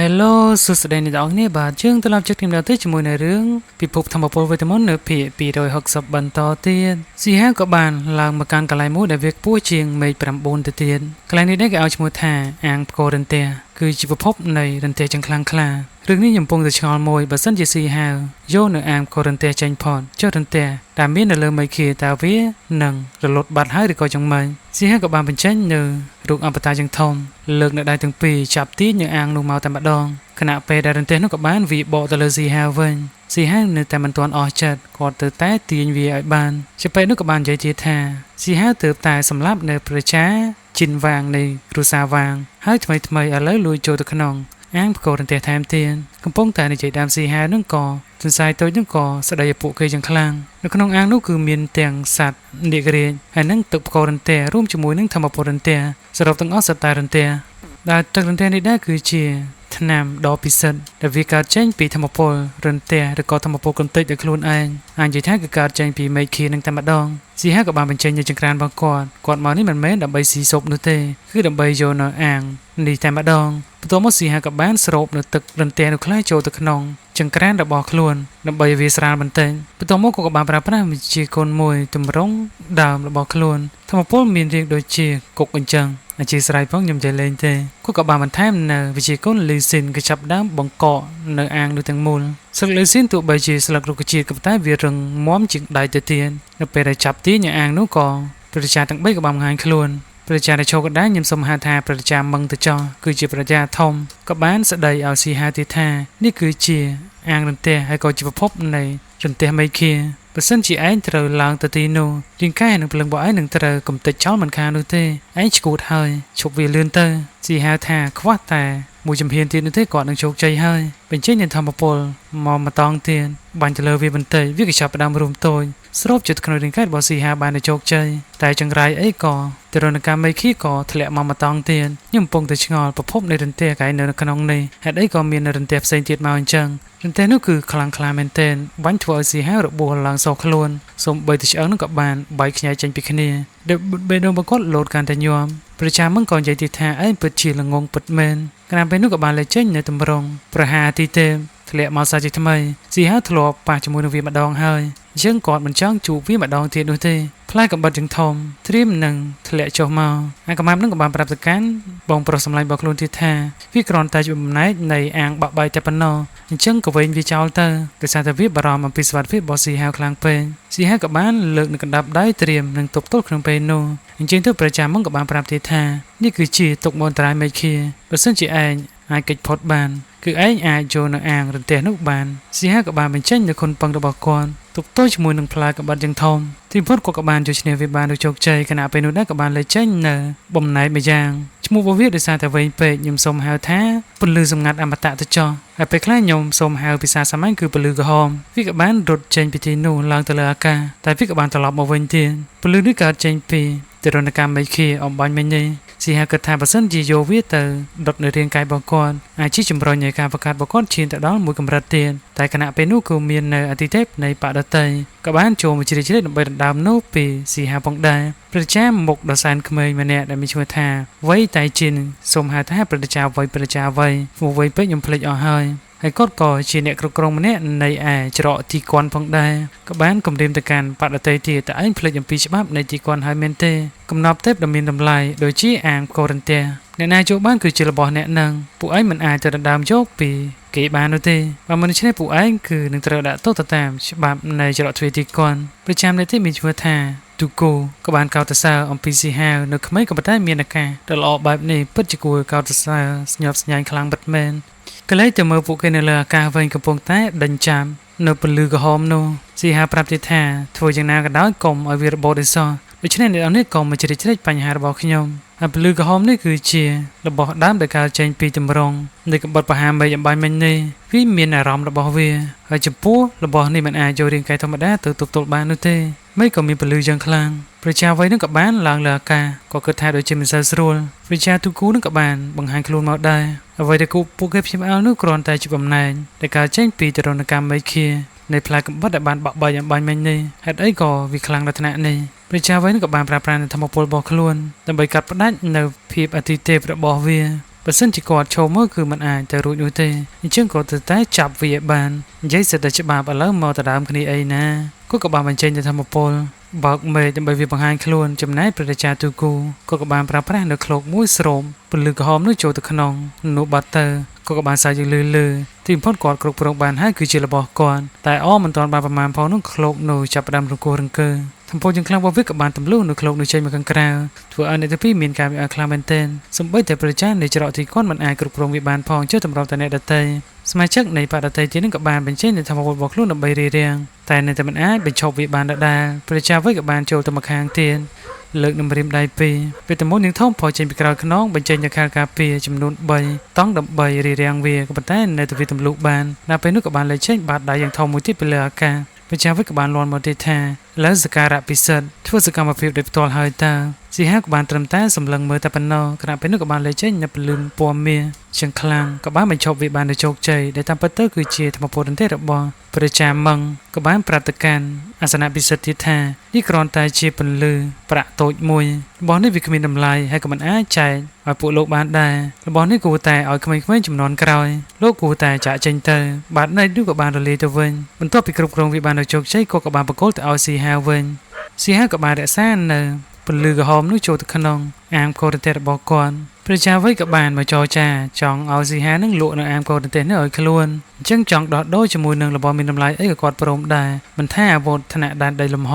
Hello សួស្តីអ្នកទាំងអស់គ្នាបាទយើងត្រឡប់ជិតខ្ញុំដល់ទៅជាមួយនៅរឿងពិភពធម្មពលវេទមន្តនៅភាគ260បន្តទៀតស៊ីហាក៏បានឡើងមកកាន់កន្លែងមួយដែលវាខ្ពស់ជាងមេឃ9ទៅទៀតកន្លែងនេះដែរគេឲ្យឈ្មោះថាអាងផ្គររន្ទះគឺជាពិភពនៃរន្ទះចឹងខ្លាំងក្លារឿងនេះខ្ញុំកំពុងតែឆ្ងល់មួយបើសិនជាស៊ីហាវយកនៅអាងផ្គររន្ទះចេញផុតចុះរន្ទះដែលមាននៅលើមេឃាតើវានឹងរលត់បាត់ហើយឬក៏យ៉ាងម៉េចស៊ីហាវក៏បានបញ្ចេញនៅរូបអបតាយ៉ាងធំលើកនៅដៃទាំងពីរចាប់ទាញនៅអាងនោះមកតែម្ដងខណៈពេលដែលរន្ទះនោះក៏បានវាបកទៅលើស៊ីហាវវិញស៊ីហាវនៅតែមិនទាន់អស់ចិត្តគាត់ទៅតែទាញវាឲ្យបានជាពេលនោះក៏បាននិយាយទៀតថាស៊ីហាវទើបតែសម្លាប់នៅប្រជាជីនវាងនៃគ្រួសារវាងហើយថ្មីថ្មីឥឡូវលួចចូលទៅក្នុងអាងផ្គររន្ទះថែមទៀតកំពុងតែនិយាយដើមស៊ីហាវនឹងក៏សន្សាយតូចនឹងក៏ស្ដីឲ្យពួកគេយ៉ាងខ្លាំងនៅក្នុងអាងនោះគឺមានទាំងសត្វនាគរាជហើយនឹងទឹកផ្គររន្ទះរួមជាមួយនឹងធម្មពលរន្ទះសរុបទាំងអស់សុទ្ធតែរន្ទះដែលទឹករន្ទះនេះដែរគឺជាថ្នាំដ៏ពិសិដ្ឋដែលវាកើតចេញពីធម្មពលរន្ទះឬក៏ធម្មពលកន្តិចដោយខ្លួនឯងអាចនិយាយថាគឺកើតចេញពីមេឃានឹងតែម្ដងស៊ីហាក៏បានបញ្ចេញនៅចង្ក្រានរបស់គាត់គាត់មកនេះមិនមែនដើម្បីស៊ីស៊ុបនោះទេគឺដើម្បីយកនៅអាងនេះតែម្ដងបន្ទាប់មកស៊ីហាក៏បានស្រូបនៅទឹករន្ទះនោះខ្លះចូលទៅក្នុងចង្ក្រានរបស់ខ្លួនដើម្បីវាស្រាលបន្តិចបន្ទាប់មកក៏បានប្រើប្រាស់វិជាគុណមួយទម្រង់ដើមរបស់ខ្លួនធម្មពលមានរាងដូចជាគុកអញ្ចឹងអធិស្ឋានផងខ្ញុំនិយាយលេងទេគាត់ក៏បានបន្ថែមនៅវិជាគុណលីស៊ីនក៏ចាប់ដើមបង្កកនៅអាងនោះទាំងមូលស្លឹកលីស៊ីនទោះបីជាស្លឹករុក្ខជាតិក៏ប៉ុន្តែវារឹងមាំជាងដៃទៅទៀតនៅពេលដែលចាប់ទាញអាងនោះក៏ប្រជាទាំង3ក៏បានបង្ហាញខ្លួនប្រជាដែលឈរកណ្ដាលខ្ញុំសូមហៅថាប្រជាមឹងទៅចោះគឺជាប្រជាធំក៏បានស្ដីឲ្យស៊ីហាទៀតថានេះគឺជាអាងរន្ទះហើយក៏ជាប្រភពនៃរន្ទះមេឃាបើសិនជាឯងត្រូវឡើងទៅទីនោះរាងកាយនិងព្រលឹងរបស់ឯងនឹងត្រូវកំទេចចោលមិនខាននោះទេឯងឈួតហើយឈប់វាលឿនទៅស៊ីហៅថាខ្វះតែមួយជំហានទៀតនោះទេគាត់នឹងជោគជ័យហើយបញ្ចេញនូវធម្មពលមកម្តងទៀតបាញ់ទៅលើវាបន្តិចវាក៏ចាប់ផ្ដើមរួមតូចស្រូបចិត្តក្នុងរាងកាយរបស់ស៊ីហាបានទៅជោគជ័យតែចង្រៃអីក៏ទរណកម្មមេឃីក៏ធ្លាក់មកម្តងទៀតខ្ញុំកំពុងតែឆ្ងល់ប្រភពនៃរន្ទះកែនៅក្នុងនេះហេតុអីក៏មានរន្ទះផ្សេងទៀតមកអញ្ចឹងរន្ទះនោះគឺខ្លាំងក្លាមែនទែនបាញ់ធ្វើឲ្យស៊ីហារបួសឡើងសោខ្លួនសូម្បីតែឆ្អឹងនោះក៏បានបែកខ្ញែកចេញពីគ្នាដែលបេះដូងរបស់គាត់លោតកាន់តែញាំប្រជាមឹងក៏និយាយទៀតថាឯងពិតជាល្ងងពិតមែនខណៈពេលនោះក៏បានលេចចេញនៅទម្រង់ប្រហារទីទេធ្លាក់មកសាជាថ្មីស៊ីហាធ្លាប់ប៉ះជាមួយនឹងវាម្ដងហើយអញ្ចឹងគាត់មិនចង់ជួបវាម្ដងទៀតនោះទេផ្លែកំបិតយ៉ាងធំត្រៀមនឹងធ្លាក់ចុះមកអាកំាប់នឹងក៏បានប្រាប់ទៅកាន់បងប្រុសសម្លាញ់របស់ខ្លួនទៀតថាវាគ្រាន់តែជាបំណែកនៃអាងបាក់បែកតែប៉ុណ្ណោះអញ្ចឹងក៏វិញវាចោលទៅដោយសារតែវាបារម្ភអំពីសុវត្ថិភាពរបស់ស៊ីហាវខ្លាំងពេកស៊ីហាវក៏បានលើកនឹងកណ្ដាប់ដៃត្រៀមនឹងទប់ទល់ក្នុងពេលនោះអញ្ចឹងទៅប្រជាមឹងក៏បានប្រាប់ទៀតថានេះគឺជាទុកមន្តរាយមេឃាបើសិនជាឯងអាចគេចផុតបានគឺឯងអាចចូលនៅអាងរន្ទះនោះបានស៊ីហាក៏បានបញ្ចេញនៅខុនពឹងរបស់គាត់ទប់ទល់ជាមួយនឹងផ្លែកបាត់យ៉ាងធំទីផុតគាត់ក៏បានយកឈ្នះវាបានដោយជោគជ័យខណៈពេលនោះដែរក៏បានលេចចេញនៅបំណែកម្យ៉ាងឈ្មោះរបស់វាដោយសារតែវែងពេកខ្ញុំសូមហៅថាពន្លឺសម្ងាត់អមតៈទៅចោះហើយពេលខ្លះខ្ញុំសូមហៅភាសាសាមញ្ញគឺពន្លឺក្រហមវាក៏បានរត់ចេញពីទីនោះឡើងទៅលើអាកាសតែវាក៏បានត្រឡប់មកវិញទៀតពន្លឺនេះកើតចេញពីទរណកម្មមេឃាអំបញ្ញមិញនេះស៊ីហាគិតថាបើសិនជាយកវាទៅដុតនៅរាងកាយរបស់គាត់អាចជាជំរុញឲ្យការបង្កើតរបស់គាត់ឈានទៅដល់មួយកម្រិតទៀតតែខណៈពេលនោះក៏មាននៅអតិថិនៃបដតីក៏បានចូលមកជ្រៀតជ្រែកដើម្បីដណ្ដើមនោះពីស៊ីហាផងដែរប្រជាមុខដ៏សែនក្មេងម្នាក់ដែលមានឈ្មោះថាវៃតៃជីនសូមហៅថាប្រជាវៃប្រជាវៃមកវៃពេកខ្ញុំភ្លេចអស់ហើយហើយគាត់ក៏ជាអ្នកគ្រប់គ្រងម្នាក់នៃឯច្រកទីគន់ផងដែរក៏បានគំរាមទៅកាន់បដតីទៀតតែឯងភ្លេចអំពីច្បាប់នៃទីគន់ហើយមែនទេកំណប់ទេពដ៏មានតម្លៃដូចជាអាងផ្គររន្ទះអ្នកណាយកបានគឺជារបស់អ្នកនឹងពួកឯងមិនអាចទៅដណ្ដើមយកពីគេបាននោះទេបើមិនដូច្នេះពួកឯងគឺនឹងត្រូវដាក់ទោសទៅតាមច្បាប់នៃច្រកទ្វារទីគន់ប្រចាំនៃទីមានឈ្មោះថាទូគូក៏បានកោតសរសើរអំពីស៊ីហាវនៅក្មេងក៏ប៉ុន្តែមានឱកាសដ៏ល្អបែបនេះពិតជាគួរកោតសរសើរស្ញប់ស្ញែងខ្លាំងពិតមែនកលែងទៅមើលពួកគេនៅលើអាកាសវិញកំពុងតែដេញចាំនៅពន្លឺក្រហមនោះស៊ីហាប្រាប់ទៀតថាធ្វើយ៉ាងណាក៏ដោយកុំឲ្យវារបូតឲ្យសោះដូច្នេះអ្នកនេះក៏មកជ្រៀតជ្រែកបញ្ហារបស់ខ្ញុំហើយពន្លឺក្រហមនេះគឺជារបស់ដើមដែលកើតចេញពីទម្រង់នៃកំបិតបហាមេឃអំបញ្ញមិញនេះវាមានអារម្មណ៍របស់វាហើយចំពោះរបស់នេះមិនអាចយករាងកាយធម្មតាទៅទប់ទល់បាននោះទេមេឃក៏មានពន្លឺយ៉ាងខ្លាំងប្រជាវ័យនឹងក៏បានឡើងលើអាកាសក៏គិតថាដូចជាមិនសូវស្រួលប្រជាទូគូនឹងក៏បានបង្ហាញខ្លួនមកដែរអ្វីដែលគូពួកគេព្យាបាលនោះគ្រាន់តែជាបំណែកដែលកើតចេញពីទរណកម្មមេឃានៃផ្លែកំបិតដែលបានបាក់បែកអំបញ្ញមិញនេះហេតុអីក៏វាខ្លាំងដល់ថ្នាក់នេះប្រជាវ័យនឹងក៏បានប្រើប្រាស់នូវធម៌ពលរបស់ខ្លួនដើម្បីកាត់ផ្តាច់នៅភាពអតិទេពរបស់វា បើសិនជាគាត់ឈរមើលគឺមិនអាចទៅរួចនោះទេអញ្ចឹងក៏ទៅតែចាប់វាបាននិយាយសិតតែច្បាប់ឥឡូវមកដដើមគ្នាអីណាគាត់ក៏បានបញ្ចេញទៅធម្មពលបើកមេឃដើម្បីវាបង្ហាញខ្លួនចំណែកព្រះរាជាទូគូគាត់ក៏បានប្រើប្រាស់នៅឃ្លោកមួយស្រោមពន្លឺក្រហមនោះចូលទៅក្នុងនោះបាត់ទៅគាត់ក៏បានសាយយើងលឺលឺទីបំផុតគាត់គ្រប់គ្រងបានហើយគឺជារបស់គាត់តែអមិនទាន់បានប្រមាណផងនោះឃ្លោកនោះចាប់ផ្ដើមរង្គោះរង្គើធំពោជាងខ្លាំងរបស់វាក៏បានទម្លុះនៅឃ្លោកនោះចេញមកខាងក្រៅធ្វើឲ្យអ្នកទាំងពីរមានការវិអាលខ្លាំងមែនទែនសូម្បីតែព្រះចានៃច្រកទីគាត់មិនអាចគ្រប់គ្រងវាបានផងជឿតម្រូវតែអ្នកដទៃសមាជិកនៃបដិតីទៀតនឹងក៏បានបញ្ចេញនូវធម៌របស់ខ្លួនដើម្បីរារាំងតែនៅតែមិនអាចបញ្ឈប់វាបានដដែលព្រះចាវិញក៏បានចូលទៅម្ខាងទៀតលើកនឹងរៀមដៃពីរពេលតមុននឹងធំផុសចេញពីក្រោយខ្នងបញ្ចេញនូវខែលការពារចំនួន3តង់ដើម្បីរារាំងវាក៏ប៉ុន្តែនៅតែវាទម្លុះបានដល់ពេលនោះក៏បានលេចចេញបាតដៃយ៉ាងធំមួយទៀតពីលើអាកាសព្រះចាវិញក៏បានលាន់មកទៀតថាលើសការៈពិសិដ្ឋធ្វើសកម្មភាពដោយផ្ទាល់ហើយតើស៊ីហាក៏បានត្រឹមតែសម្លឹងមើលតែប៉ុណ្ណោះខណៈពេលនោះក៏បានលេចចេញនៅពលឺពណ៌មាសជាងខ្លាំងក៏បានបញ្ឈប់វាបានដោយជោគជ័យដែលតាមពិតទៅគឺជាធម៌ពលទេរបស់ព្រះចាមឹងក៏បានប្រាប់ទៅកាន់អាសនៈពិសិដ្ឋទៀតថានេះគ្រាន់តែជាពន្លឺប្រាក់តូចមួយរបស់នេះវាគ្មានតម្លៃហើយក៏មិនអាចចែកឲ្យពួកលោកបានដែររបស់នេះគួរតែឲ្យក្មេងៗចំនួនក្រោយលោកគួរតែចាក់ចេញទៅបាទនៃនោះក៏បានរលាយទៅវិញបន្ទាប់ពីគ្រប់គ្រងវាបានដោយជោគជ័យក៏បានប្រគល់ទៅឲ្យស៊ីហាវិញស៊ីហាក៏បានរក្សានៅពន្លឺក្រហមនោះចូលទៅក្នុងអាមកូរទេរបស់គាត់ព្រះចាវិញក៏បានមកចរចាចង់ឲ្យស៊ីហានឹងលក់នៅអាមកូរទេនេះឲ្យខ្លួនអញ្ចឹងចង់ដោះដូរជាមួយនឹងរបស់មានតម្លៃអីក៏គាត់ព្រមដែរមិនថាអាវុធថ្នាក់ដែនដីលំហ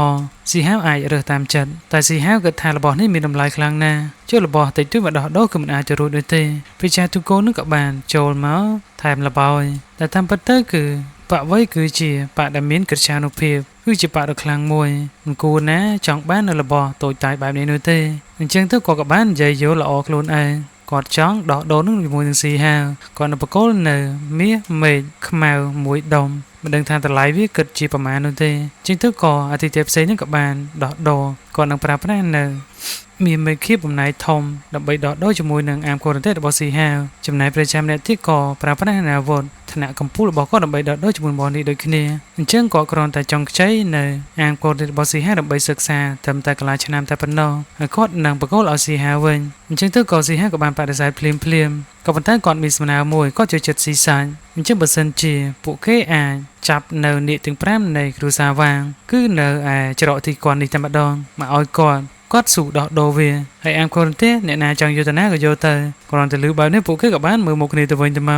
ស៊ីហាអាចរើសតាមចិត្តតែស៊ីហាគិតថារបស់នេះមានតម្លៃខ្លាំងណាស់ជឿរបស់តិចតួចមកដោះដូរគឺមិនអាចទៅរួចដូចទេព្រះចាទូកូននឹងក៏បានចូលមកថែមលបោយតែតាមពិតទៅគឺបកវ័យគឺជាបកដែលមានកិត្យានុភាពគឺជាបកដ៏ខ្លាំងមួយមិនគួរណាចង់បាននៅរបស់តូចតាចបែបនេះនោះទេអញ្ចឹងទៅគាត់ក៏បាននិយាយយល់ល្អខ្លួនឯងគាត់ចង់ដោះដូរនឹងជាមួយនឹងស៊ីហាវគាត់នៅបកគលនៅមាសមេឃខ្មៅមួយដុំមិនដឹងថាតម្លៃវាគិតជាប្រមាណនោះទេអញ្ចឹងទៅក៏អតិថិផ្សេងនឹងក៏បានដោះដូរគាត់នឹងប្រើប្រាស់នៅមានមេឃីបបំណែកធំដើម្បីដោះដូរជាមួយនឹងអាមកូរទេរបស់ស៊ីហាវចំណែកព្រះចាំអ្នកទៀតក៏ប្រើប្រាស់នៅអាវុធឋានៈកម្ពុជារបស់គាត់ដើម្បីដោះដូរជាមួយរបស់នេះដូចគ្នាអញ្ចឹងក៏គ្រាន់តែចង់ខ្ចីនៅអាមកូរទេរបស់ស៊ីហាវដើម្បីសិក្សាត្រឹមតែកន្លះឆ្នាំតែប៉ុណ្ណោះហើយគាត់នឹងបកគលឲ្យស៊ីហាវវិញអញ្ចឹងទៅក៏ស៊ីហាវក៏បានបដិសេធភ្លាមភ្លាមក៏ប៉ុន្តែគាត់មានសំណើមួយគាត់ចូលចិត្តស៊ីសាច់អញ្ចឹងបើសិនជាពួកគេអាចចាប់នៅនាគទាំង5នៃគ្រួសារវាងគឺនៅឯច្រកទីគាត់នេះតែម្ដងមកឲ្យគាត់ស៊ូដោះដូរវាហើយអាមកូរទេអ្នកណាចង់យកទៅណាក៏យកទៅគ្រាន់តែលឺបែបនេះពួកគេក៏បានមើលមុខគ្នាទៅវិញទៅម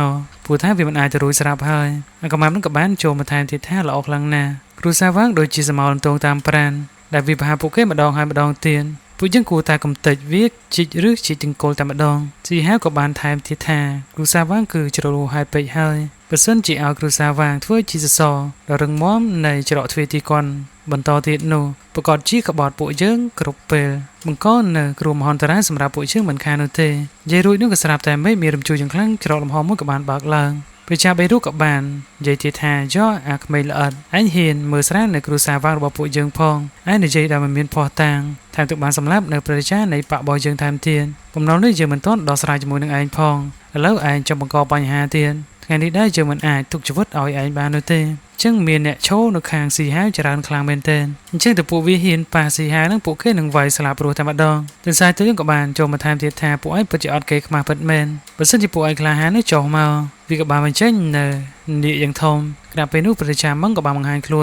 កព្រោះថាវាមិនអាចទៅរួចស្រាប់ហើយអាកំាប់នឹងក៏បានចូលមកថែមទៀតថាល្អខ្លាំងណាស់គ្រួសារវាងដូចជាសមោលលំទងតាមប្រានដែលវាប្រហាពួកគេម្ដងហើយម្ដងទៀតពួកយើងគួរតែកំទេចវាជីកឬជីកចង្កូលតែម្ដងស៊ីហាវក៏បានថែមទៀតថាគ្រួសារវាងគឺជ្រលហេតុពេកហើយបើសិនជាឲ្យគ្រួសារវាងធ្វើជាសសរដ៏រឹងមាំនៃច្រកទ្វារទីគន់បន្តទៀតនោះប្រកាសជាក្បត់ពួកយើងគ្រប់ពេលបង្កនៅគ្រោះមហន្តរាយសម្រាប់ពួកយើងមិនខាននោះទេនិយាយរួចនោះក៏ស្រាប់តែមេឃមានរំជួលយ៉ាងខ្លាំងច្រកលំហមួយក៏បានបើកឡើងព្រះចាបីរូបក៏បាននិយាយទៀតថាយកអាក្មេងល្អិតឯងហ៊ានមើលស្រាលនៅគ្រួសារវាងរបស់ពួកយើងផងឯងនិយាយដែលមិនមានភស្តុតាងថែមទាំងបានសម្លាប់នៅព្រះរាជានៃបករបស់យើងថែមទៀតបំណុលនេះយើងមិនទាន់ដោះស្រាយជាមួយនឹងឯងផងឥឡូវឯងចង់បង្កបញ្ហាទៀតថ្ងៃនេះដែរយើងមិនអាចទុកជីវិតឲ្យឯងបាននោះទេអញ្ចឹងមានអ្នកឈរនៅខាងស៊ីហាវច្រើនខ្លាំងមែនទែនអញ្ចឹងទៅពួកវាហ៊ានប៉ះស៊ីហាវនឹងពួកគេនឹងវាយស្លាប់រស់តែម្ដងទន្សាយទៅយើងក៏បានចូលមកថែមទៀតថាពួកឯងពិតជាអត់គេខ្មាស់ពិតមែនបើសិនជាពួកឯងក្លាហាននេះចុះមកវាក៏បានបញ្ចេញនៅនាគយ៉ាងធំខណៈពេលនោះព្រះរាជាមឹងក៏បានបង្ហាញខ្លួ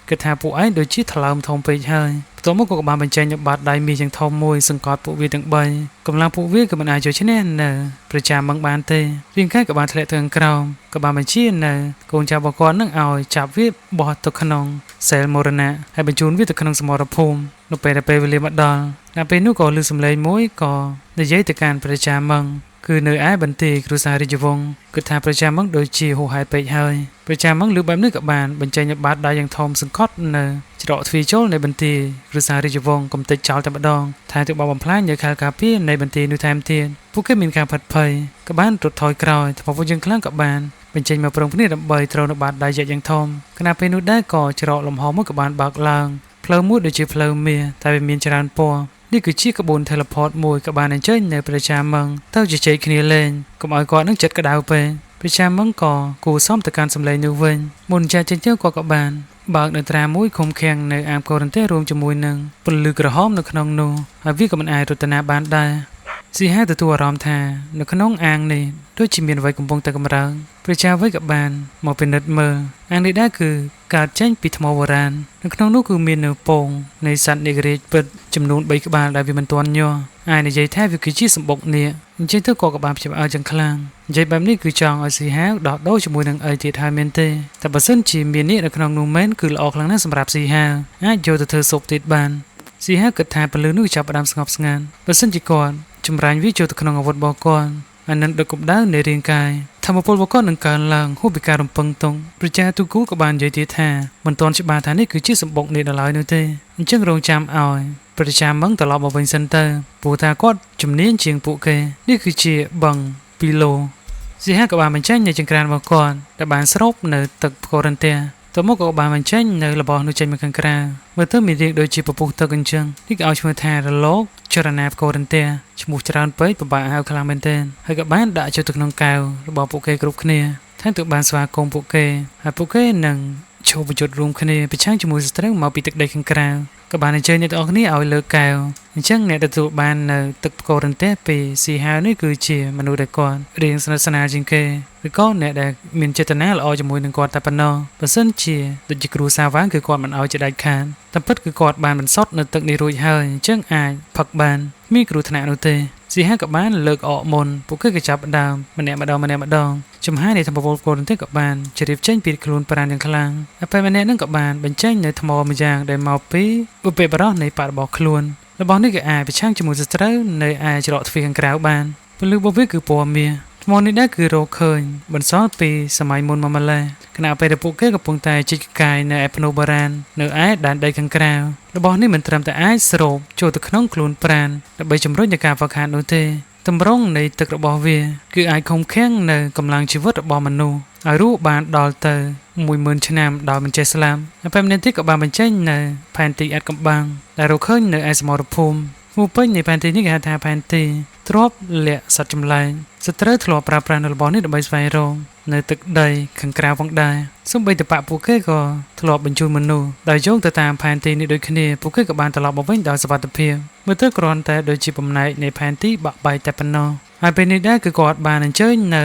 នគិតថាពួកឯងដូចជាថ្លើមធំពេកហើយបន្ទាប់មកក៏បានបញ្ចេញនូវបាតដៃមាសយ៉ាងធំមួយសង្កត់ពួកវាទាំង3កម្លាំងពួកវាក៏មិនអាចយកឈ្នះនៅព្រះចាមឹងបានទេរាងកាយក៏បានធ្លាក់ទៅខាងក្រោមក៏បានបញ្ជានៅកូនចៅរបស់គាត់នឹងឲ្យចាប់វាបោះទៅក្នុងសែលមរណៈហើយបញ្ជូនវាទៅក្នុងសមរភូមិនៅពេលដែលពេលវេលាមកដល់ដល់ពេលនោះក៏ឮសំឡេងមួយក៏និយាយទៅកាន់ព្រះចាមឹងគឺនៅឯបន្ទាយគ្រួសាររាជវង្សគិតថាព្រះចាមឹងដូចជាហួសហេតុពេកហើយព្រះចាមឹងឮបែបនេះក៏បានបញ្ចេញបាតដៃយ៉ាងធំសង្កត់នៅច្រកទ្វារចូលនៃបន្ទាយគ្រួសាររាជវង្សកំទេចចោលតែម្ដងថែមទាំងបានបំផ្លាញនៅខែលការពារនៃបន្ទាយនោះថែមទៀតពួកគេមានការផិតភ័យក៏បានរត់ថយក្រោយថ្មពួកយើងខ្លាំងក៏បានបញ្ចេញមកប្រងគ្នាដើម្បីត្រូវនៅបាតដៃយក្សយ៉ាងធំខណៈពេលនោះដែរក៏ច្រកលំហមួយក៏បានបើកឡើងផ្លូវមួយដូចជាផ្លូវមាសតែវាមានច្រើនពណ៌នេះគឺជាក្បួន teleport មួយក៏បានអញ្ជើញនៅព្រះចាមឹងទៅជជែកគ្នាលេងកុំឲ្យគាត់នឹងចិត្តក្តៅពេកព្រះចាមឹងក៏គួរសមទៅកាន់សម្លេងនោះវិញមុនចាចេញទៅគាត់ក៏បានបើកនៅត្រាមួយឃុំឃាំងនៅអាមកូរិនទេរួមជាមួយនឹងពន្លឺក្រហមនៅក្នុងនោះហើយវាក៏មិនអាចរត់ទៅណាបានដែរ ស៊ីហាទទួលអារម្មណ៍ថានៅក្នុងអាងនេះដូចជាមានអ្វីកំពុងតែកម្រើកព្រះចាវ័យក៏បានមកពិនិត្យមើលអាងនេះដែរគឺកើតចេញពីថ្មបុរាណនៅក្នុងនោះគឺមាននៅពងនៃសត្វនាគរាជពិតចំនួន3ក្បាលដែលវាមិនទាន់ញាស់អាចនិយាយថាវាគឺជាសម្បុកនាគអញ្ចឹងទៅក៏បានព្យាបាលយ៉ាងខ្លាំងនិយាយបែបនេះគឺចង់ឲ្យស៊ីហាវដោះដូរជាមួយនឹងអីទៀតហើយមែនទេតែបើសិនជាមាននាគនៅក្នុងនោះមែនគឺល្អខ្លាំងណាស់សម្រាប់ស៊ីហាវអាចយកទៅធ្វើស៊ុបទៀតបានស៊ីហាវគិតថាពលឺនោះចាប់ផ្ដើមស្ងប់ស្ងាត់បើសិនជាគាត់ចម្រាញ់វាចូលទៅក្នុងអាវុធរបស់គាត់អានឹងដឹកកម្ដៅនៃរាងកាយធម្មពលរបស់គាត់នឹងកើនឡើងហួសពីការរំពឹងទុកប្រជាទូគូក៏បាននិយាយទៀតថាមិនទាន់ច្បាស់ថានេះគឺជាសម្បុកនេះដល់ឡើយនោះទេអញ្ចឹងរងចាំឲ្យប្រជាមឹងត្រឡប់មកវិញសិនទៅព្រោះថាគាត់ជំនាញជាងពួកគេនេះគឺជាបឹងពីឡូស៊ីហាក៏បានបញ្ចេញនៅចង្ក្រានរបស់គាត់ដែលបានស្រូបនៅទឹកផ្គររន្ទះទៅមកក៏បានបញ្ចេញនៅរបស់នោះចេញមកខាងក្រៅមើលទៅមានរាងដូចជាពពុះទឹកអញ្ចឹងនេះក៏ឲ្យឈ្មោះថារលកចរណាផ្គររន្ទះឈ្មោះច្រើនពេកពិបាកហៅខ្លាំងមែនទែនហើយក៏បានដាក់ចូលទៅក្នុងកែវរបស់ពួកគេគ្រប់គ្នាថែមទាំងបានស្វាគមន៍ពួកគេហើយពួកគេនឹងចូលប្រយុទ្ធរួមគ្នាប្រឆាំងជាមួយសត្រូវមកពីទឹកដីខាងក្រៅក៏បានអញ្ជើញអ្នកទាំងអស់គ្នាឲ្យលើកកែវអញ្ចឹងអ្នកទទួលបាននៅទឹកផ្គររន្ទះពីស៊ីហាវនេះគឺជាមនុស្សដែលគាត់រៀងស្និទ្ធស្នាលជាងគេឬក៏អ្នកដែលមានចេតនាល្អជាមួយនឹងគាត់តែប៉ុណ្ណោះបើសិនជាដូចជាគ្រូសាវ៉ាងគឺគាត់មិនឲ្យជាដាច់ខាតតែពិតគឺគាត់បានបន្សុទ្ធនៅទឹកនេះរួចហើយអញ្ចឹងអាចផឹកបានមានគ្រោះថ្នាក់នោះទេស៊ីហាក៏បានលើកអកមុនពួកគេក៏ចាប់ដើមម្នាក់ម្ដងម្នាក់ម្ដងចំហាយនៃធម្មពលកូនទេក៏បានជ្រាបចេញពីខ្លួនប្រាណយ៉ាងខ្លាំងហើយពេលម្នាក់នឹងក៏បានបញ្ចេញនៅថ្មម្យ៉ាងដែលមកពីឧបបរោះនៃបរបស់ខ្លួនរបស់នេះក៏អាចប្រឆាំងជាមួយសត្រូវនៅឯច្រកទ្វារខាងក្រៅបានពលឺរបស់វាគឺពណ៌មាសថ្មនេះដែរគឺរកឃើញបន្សល់ពីសម័យមុនមកម្ល៉េះខណៈពេលដែលពួកគេកំពុងតែជីកកាយនៅឯភ្នំបុរាណនៅឯដែនដីខាងក្រៅរបស់នេះមិនត្រឹមតែអាចស្រូបចូលទៅក្នុងខ្លួនប្រាណដើម្បីជំរុញដល់ការហ្វឹកហាត់នោះទេទម្រង់នៃទឹករបស់វាគឺអាចឃុំឃាំងនៅកម្លាំងជីវិតរបស់មនុស្សឲ្យរស់បានដល់ទៅ10000ឆ្នាំដោយមិនចេះស្លាប់ហើយពេលនេះទៀតក៏បានបញ្ចេញនៅផែនទីអាត់កំបាំងដែលរកឃើញនៅឯសមរភូមិឈ្មោះពេញនៃផែនទីនេះគេហៅថាផែនទីទ្របលាក់សត្វចម្លែកសត្រូវធ្លាប់ប្រើប្រាស់នៅរបស់នេះដើម្បីស្វែងរកនៅទឹកដីខាងក្រៅផងដែរសូម្បីតែបពពួកគេក៏ធ្លាប់បញ្ជូនមនុស្សដោយយោងទៅតាមផែនទីនេះដូចគ្នាពួកគេក៏បានត្រឡប់មកវិញដោយសុវត្ថិភាពមើលទៅគ្រាន់តែដូចជាបំណែកនៃផែនទីបាក់បែកតែប៉ុណ្ណោះហើយពេលនេះដែរគឺគាត់បានអញ្ជើញនៅ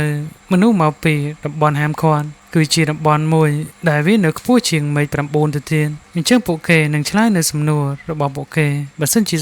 មនុស្សមកពីតំបន់ហាមឃាត់គឺជាតំបន់មួយដែលវានៅខ្ពស់ជាងមេឃ9ទៅទៀតអញ្ចឹងពួកគេនឹងឆ្លើយនៅសំណួររបស់ពួកគេបើសិនជា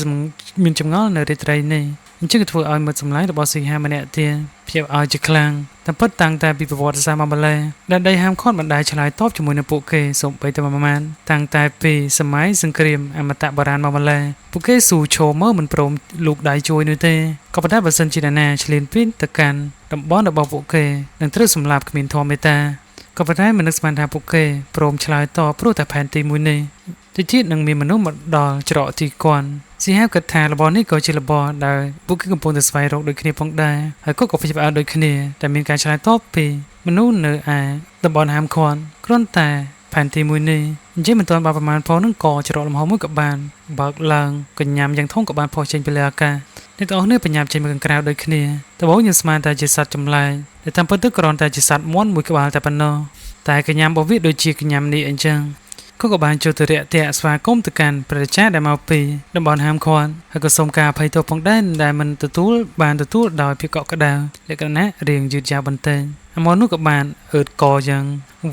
មានចម្ងល់នៅរាត្រីនេះអញ្ចឹងក៏ធ្វើឲ្យមិត្តសម្លាញ់របស់ស៊ីហាម្នាក់ទៀតព្យាឲ្យជាខ្លាំងតែពិតតាំងតែពីប្រវត្តិសាស្ត្រមកម្ល៉េះដែលដីហាមឃាត់មិនដែលឆ្លើយតបជាមួយនឹងពួកគេសូម្បីតែប្រមាណតាំងតែពីសម័យសង្គ្រាមអមតៈបុរាណមកម្ល៉េះពួកគេស៊ូឈរមើលមិនព្រមលូកដៃជួយនោះទេក៏ប៉ុន្តែបើសិនជាអ្នកណាឆ្លៀនពៀនទៅកាន់តំបន់របស់ពួកគេនឹងត្រូវសម្លាប់គ្មានធម៌មេត្តាក៏ប៉ុន្តែមិននឹកស្មានថាពួកគេព្រមឆ្លើយតបព្រោះតែផែនទីមួយនេះទៅទៀតនឹងមានមនុស្សមកដល់ច្រកទីគន់ស៊ីហាវគិតថារបស់នេះក៏ជារបស់ដែលពួកគេកំពុងតែស្វែងរកដូចគ្នាផងដែរហើយក៏ព្យាបាលដូចគ្នាតែមានការឆ្លើយតបពីមនុស្សនៅឯតំបន់ហាមឃាត់គ្រាន់តែផែនទីមួយនេះនិយាយមិនទាន់បានប្រមាណផងនឹងក៏ច្រកលំហមួយក៏បានបើកឡើងកញ្ញាំយ៉ាងធំក៏បានផុសចេញពីលើអាកាសអ្នកទាំងអស់នេះបញ្ញាប់ចេញមកខាងក្រៅដូចគ្នាដំបូងយើងស្មានតែជាសត្វចម្លែកតែតាមពិតទៅគ្រាន់តែជាសត្វមាន់មួយក្បាលតែប៉ុណ្ណោះតែកញ្ញាំរបស់វាដូចជាកញ្ញាំនេះអញ្ចឹងក៏បានចូលទៅរាក់ទាក់ស្វាគមន៍ទៅកាន់ព្រះរាជាដែលមកពីតំបន់ហាមឃាត់ហើយក៏សូមការអភ័យទោសផងដែរដែលមិនទទួលបានទទួលដោយភាពកក់ក្ដៅលក្ខណៈរៀងយឺតយ៉ាវបន្តិចអាមននោះក៏បានអើតកយ៉ាង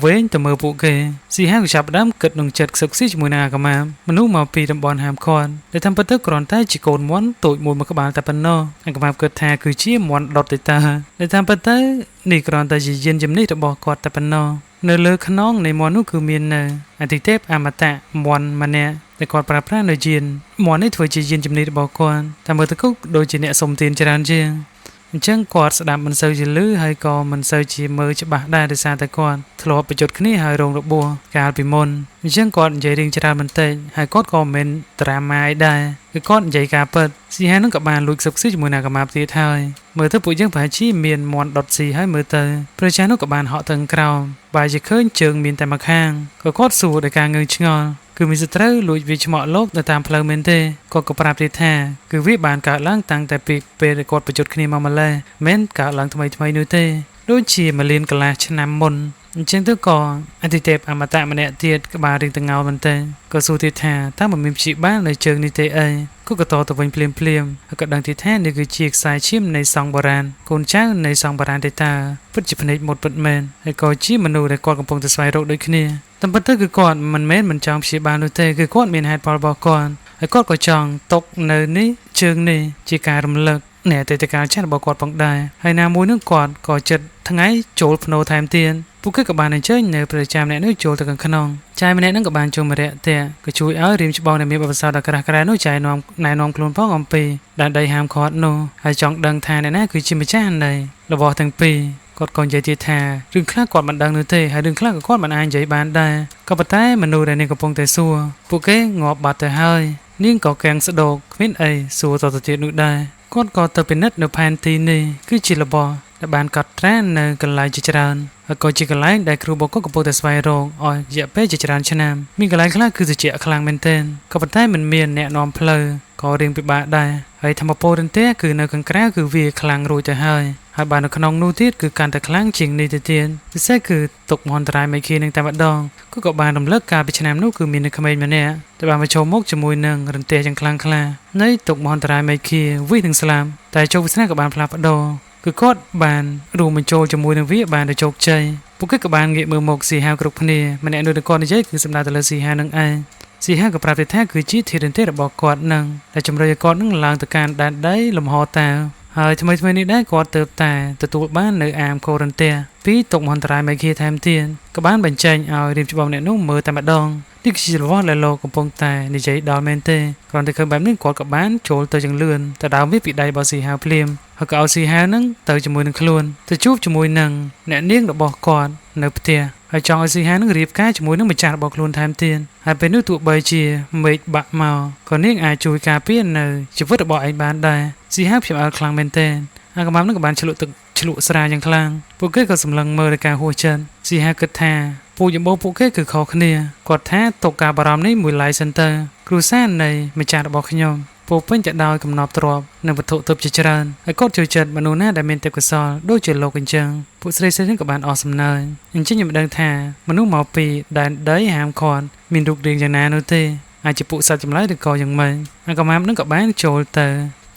វែងទៅមើលពួកគេស៊ីហាក៏ចាប់ផ្ដើមគិតក្នុងចិត្តខ្សឹកស៊ីជាមួយនឹងអាកាម៉ាមនុស្សមកពីតំបន់ហាមឃាត់ដែលតាមពិតទៅគ្រាន់តែជាកូនមាន់តូចមួយមួយក្បាលតែប៉ុណ្ណោះអាកាម៉ាគិតថាគឺជាមាន់ដុតទេតាដែលតាមពិតទៅនេះគ្រាន់តែជាយានជំនិះរបស់គាត់តែប៉ុណ្ណោះនៅលើខ្នងនៃមាន់នោះគឺមាននៅអតិទេពអមតៈមាន់ម្នាក់ដែលគាត់ប្រើប្រាស់នៅយានមាន់នេះធ្វើជាយានជំនិះរបស់គាត់តែមើលទៅក៏ដូចជាអ្នកសុំទានច្រើនជាងអញ្ចឹងគាត់ស្ដាប់មិនសូវជាឮហើយក៏មិនសូវជាមើលច្បាស់ដែរដោយសារតែគាត់ធ្លាប់ប្រយុទ្ធគ្នាហើយរងរបួសកាលពីមុនអញ្ចឹងគាត់និយាយរឿងច្រើនបន្តិចហើយគាត់ក៏មិនមែនត្រាម៉ាយដែរគឺគាត់និយាយការពិតស៊ីហានឹងក៏បានលួចសឹកស៊ីជាមួយនឹងអាកាម៉ាបទៀតហើយមើលទៅពួកយើងប្រហែលជាមានមាន់ដុតស៊ីហើយមើលទៅព្រះចាស់នោះក៏បានហក់ទៅក្រោមបែរជាឃើញជើងមានតែម្ខាងក៏គាត់សួរដោយការងឿងឆ្ងល់គឺមានសត្រូវលួចវាឆ្មក់លោកនៅតាមផ្លូវមែនទេគាត់ក៏ប្រាប់ទៀតថាគឺវាបានកើតឡើងតាំងតែពីពេលដែលគាត់ប្រយុទ្ធគ្នាមកម្ល៉េះមិនកើតឡើងថ្មីថ្មីនោះទេ ដូចជាមួយលានកន្លះឆ្នាំមុនអញ្ចឹងទៅក៏អតិទេពអមតៈម្នាក់ទៀតក្បាលរៀងតងោលមែនទែនក៏សួរទៀតថាតើមិនមានព្យាបាលនៅជើងនេះទេអីក៏ក៏តទៅវិញភ្លាមភ្លាមហើយក៏ដឹងទៀតថានេះគឺជាខ្សែឈាមនៃសង្ឃបុរាណកូនចៅនៃសង្ឃបុរាណទេតើពិតជាភ្នែកមុតពិតមែនហើយក៏ជាមនុស្សដែលគាត់កំពុងតែស្វែងរកដូចគ្នាតាមពិតទៅគឺគាត់មិនមែនមិនចង់ព្យាបាលនោះទេគឺគាត់មានហេតុផលរបស់គាត់ហើយគាត់ក៏ចង់ຕົកនៅនេះជើងនេះជាការរំលឹកនៃអតីតកាលចាស់របស់គាត់ផងដែរហើយណាមួយនឹងគាត់ក៏ចិត្តថ្ងៃចូលភ្នោថែមទៀតពួកគេក៏បានអញ្ជើញនៅព្រះចាមអ្នកនោះចូលទៅខាងក្នុងចាយម្នាក់នឹងក៏បានចូលមរៈតៈក៏ជួយឲ្យរៀមច្បងដែលមានបទពិសោធន៍ដ៏ក្រាស់ក្រែលនោះចែនាំណែនាំខ្លួនផងអំពីដែនដីហាមឃាត់នោះហើយចង់ដឹងថាអ្នកណាគឺជាម្ចាស់នៃរបស់ទាំងពីរគាត់ក៏និយាយទៀតថារឿងខ្លះគាត់មិនដឹងនោះទេហើយរឿងខ្លះក៏គាត់មិនអាចនិយាយបានដែរក៏ប៉ុន្តែមនុស្សដែលនាងកំពុងតែសួរពួកគេងាប់បាត់ទៅហើយនាងក៏កាំងស្ដោកគ្មានអីសួរតទៅទៀតនោះដែរគាត់ក៏ទៅពិនិត្យនៅផែនទីនេះគឺជារបស់ដែលបានកត់ត្រានៅកន្លែងជាច្រើនហើយក៏ជាកន្លែងដែលគ្រូបកកំពុងតែស្វែងរកអស់រយៈពេលជាច្រើនឆ្នាំមានកន្លែងខ្លះគឺត្រជាក់ខ្លាំងមែនទែនក៏ប៉ុន្តែមិនមានអ្នកនាំផ្លូវក៏រៀងពិបាកដែរហើយធម្មពលរន្ទះគឺនៅខាងក្រៅគឺវាខ្លាំងរួចទៅហើយហើយបាននៅក្នុងនោះទៀតគឺកាន់តែខ្លាំងជាងនេះទៅទៀតពិសេសគឺទុកមហន្តរាយមេឃីនឹងតែម្ដងគឺក៏បានរំលឹកកាលពីឆ្នាំនោះគឺមាននៅក្មេងម្នាក់ដែលបានមកចូលមុខជាមួយនឹងរន្ទះយ៉ាងខ្លាំងក្លានៃទុកមហន្តរាយមេឃីវិសនឹងស្លាប់តែជោគវាសនាក៏បានផ្លាស់ប្ដូរគឺគាត់បានរួមបញ្ចូលជាមួយនឹងវាបានទៅជោគជ័យពួកគេក៏បានងាកមើលមកស៊ីហាវគ្រប់គ្នាម្នាក់នោះដែលគាត់និយាយគឺសម្ដៅទៅលើស៊ីហាវនឹងឯងស៊ីហាវក៏ប្រាប់ទៅថាគឺជាធាតុរន្ទះរបស់គាត់នឹងដែលជំរុញឲ្យគាត់នឹងឡើងទៅកាន់ដែនដីលំហតាវហើយថ្មីថ្មីនេះដែរគាត់ទៅតែទទួលបាននៅអាមកូរន្ទះពីទុកមហន្តរាយមេឃាថែមទៀតក៏បានបញ្ចេញឲ្យរៀមច្បងអ្នកនោះមើលតែម្ដងនេះគឺជារបស់ដែលលោកកំពុងតែនិយាយដល់មែនទេគ្រាន់តែឃើញបែបនេះគាត់ក៏បានចូលទៅចង្លឿនទៅដើមវាពីដៃរបស់ស៊ីហាវភ្លាមហើយក៏ឲ្យស៊ីហាវនឹងទៅជាមួយនឹងខ្លួនទៅជួបជាមួយនឹងអ្នកនាងរបស់គាត់នៅផ្ទះហើយចង់ឲ្យស៊ីហាវនឹងរៀបការជាមួយនឹងម្ចាស់របស់ខ្លួនថែមទៀតហើយពេលនោះទោះបីជាមេឃបាក់មកក៏នាងអាចជួយការពារនៅជីវិតរបស់ឯងបានដែរស៊ីហាវភ្ញាក់ផ្អើលខ្លាំងមែនទែនអាកំាំនឹងក៏បានឆ្លក់ទឹកឆ្លក់ស្រាយ៉ាងខ្លាំងពួកគេក៏សម្លឹងមើលដោយការហួសចិត្តស៊ីហាវគិតថាពូចម្បងពួកគេគឺខុសគ្នាគាត់ថាទុកការបារម្ភនេះមួយឡៃសិនទៅគ្រួសារនៃម្ចាស់របស់ខ្ញុំពោពេញទៅដោយកំណប់ទ្រព្យនិងវត្ថុទិព្វជាច្រើនហើយគាត់ជួយចិត្តមនុស្សណាដែលមានទេពកោសល្យដូចជាលោកអញ្ចឹងពួកស្រីស្រីនេះក៏បានអស់សំណើចអញ្ចឹងខ្ញុំមិនដឹងថាមនុស្សមកពីដែនដីហាមឃាត់មានរូបរាងយ៉ាងណានោះទេអាចជាពួកសត្វចម្លែកឬក៏យ៉ាងម៉េចអាកំាំនឹងក៏បានចូលទៅ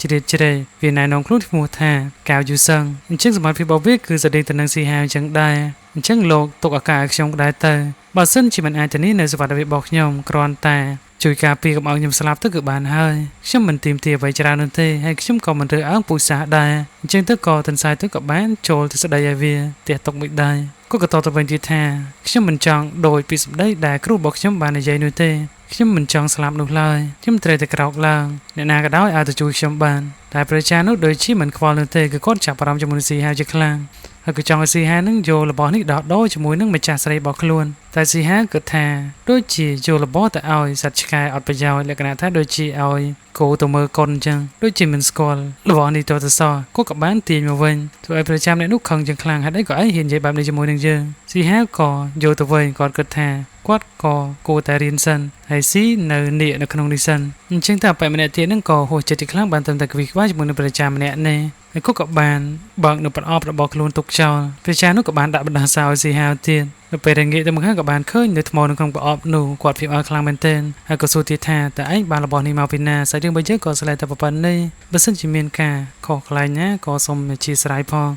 ជ្រៀតជ្រែកវាណែនាំខ្លួនឈ្មោះថាកៅយូសឹងអញ្ចឹងសមត្ថភាពរបស់វាគឺស្តីទៅនឹងស៊ីហាវអញ្ចឹងដែរអញ្ចឹងលោកទុកឱកាសឲ្យខ្ញុំដែរទៅបើសិនជាមិនអាចធានានៅសុវត្ថិភាពរបស់ខ្ញុំគ្រាន់តែជួយការពារកុំឲ្យខ្ញុំស្លាប់ទៅគឺបានហើយខ្ញុំមិនទាមទារអ្វីច្រើននោះទេហើយខ្ញុំក៏មិនរើសអើងពូជសាសន៍ដែរអញ្ចឹងទៅក៏ទន្សាយទៅក៏បានចូលទៅស្ដីឲ្យវាទះទុកមួយដែរគាត់ក៏តបទៅវិញទៀតថាខ្ញុំមិនចង់ដោយពីសម្ដីដែលគ្រូរបស់ខ្ញុំបាននិយាយនោះទេខ្ញុំមិនចង់ស្លាប់នោះឡើយខ្ញុំត្រូវតែក្រោកឡើងអ្នកណាក៏ដោយអាចទៅជួយខ្ញុំបានតែព្រះចានោះដូចជាមិនខ្វល់នោះទេគឺគាត់ចាប់អារម្មណ៍ជាមួយនឹងស៊ីហាវជាខ្លាំងហើយក៏ចង់ឲ្យស៊ីហានឹងយករបស់នេះដោះដូរជាមួយនឹងម្ចាស់ស្រីរបស់ខ្លួនតែស៊ីហាគិតថាដូចជាយករបស់ទៅឲ្យសត្វឆ្កែអត់ប្រយោជន៍លក្ខណៈថាដូចជាឲ្យគោទៅមើលកុនអញ្ចឹងដូចជាមិនស្គាល់របស់នេះទៅទៅសោះគាត់ក៏បានទាញមកវិញធ្វើឲ្យព្រះចាំអ្នកនោះខឹងជាងខ្លាំងហេតុអីក៏ឯងហ៊ាននិយាយបែបនេះជាមួយនឹងយើងស៊ីហាក៏យកទៅវិញគាត់គិតថាគាត់ក៏គួរតែរៀនសិនហើយស៊ីនៅនេះនៅក្នុងនេះសិនអញ្ចឹងតែបែបម្នាក់ទៀតនឹងក៏ហួសចិត្តជាខ្លាំងបានត្រឹមតែខ្វីខ្វាយជាមួយនឹងព្រះចាំម្នាក់នេះហើយគាត់ក៏បានបើកនៅប្រអប់របស់ខ្លួនទុកចោលព្រះចានោះក៏បានដាក់បណ្ដាសាឲ្យស៊ីហាវទៀតនៅពេលដែលងាកទៅមកក៏បានឃើញនៅថ្មនៅក្នុងប្រអប់នោះគាត់ភ្ញាក់ផ្អើលខ្លាំងមែនទែនហើយក៏សួរទៀតថាតើឯងបានរបស់នេះមកពីណាសាច់រឿងរបស់យើងក៏ស្លែតែប៉ុណ្ណេះបើសិនជាមានការខុសកន្លែងណាក៏សូមអធ្យាស្រ័យផង។